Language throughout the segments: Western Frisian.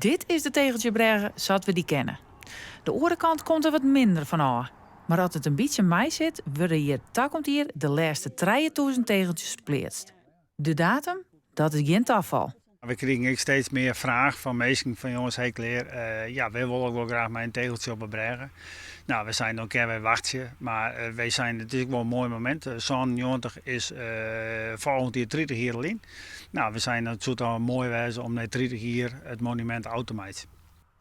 Dit is de tegeltsjebrêge sa't we dy kenne. De oare kant komt der wat minder fan ôf. Mar as it in bytsje meisit, wurde hjir takomt jier de lêste 3000 tegeltsjes pleatst. De datum? Dat is gjin tafal. We krigen ek steeds mear fraach fan minsken fan jonges, hey klear, ja, wy wolle wol graach mei in tegeltsje op 'e brêge. Nou, we seinen dan kinne wy wachtsje, mar wy seinen it is ek wol in moai momint. 97 is folgjend jier 30 jier lyn. Nou, we seinen it soe toch moai wêze om nei 30 jier it monumint ôf te meitsjen.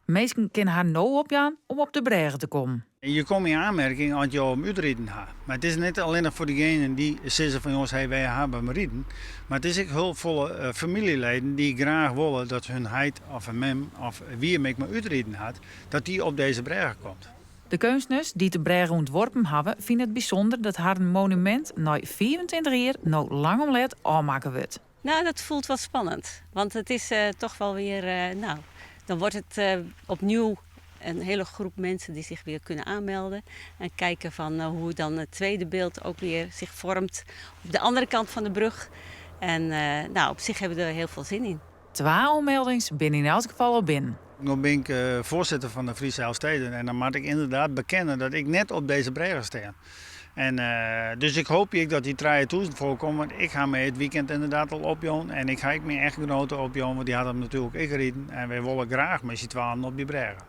Minsken kinne har no opjaan om op de brêge te kommen. Je komme yn oanmerking as jo him útriden ha. Mar it is net allinnich foar degenen dy't sizze fan jonges, hey, wy hawwe him riden. Mar it is ek hiel folle famyljeleden dy't graach wolle dat hun heit of hun mem of wie him ek mar útriden hat, dat dy op dizze brêge komt. De keunstners dy't de brêge ûntworpen hawwe, fine it bysûnder dat harren monumint nei 25 jier no lang om let ôfmakke wurdt. Nou, dat voelt wel spannend. Want het is toch wel weer, nou, dan wordt het opnieuw een hele groep mensen die zich weer kunnen aanmelden. En kijken van hoe dan het tweede beeld ook weer zich vormt op de andere kant van de brug. En nou, op zich hebben we er heel veel zin in. Twa oanmeldings binne yn elts gefal al binnen. No bin ik foarsitter fan de Friese Elfsteden en dan moat ik ynderdaad bekennen dat ik net op dizze brêge stean. En dus ik hoopje ek dat dy 3000 foarkomme, want ik ha my it weekend ynderdaad al opjûn en ik ha ek myn echtgenote opjûn, want dy hat him natuerlik ek riden en wy wolle graach mei syn twaen op dy brêge.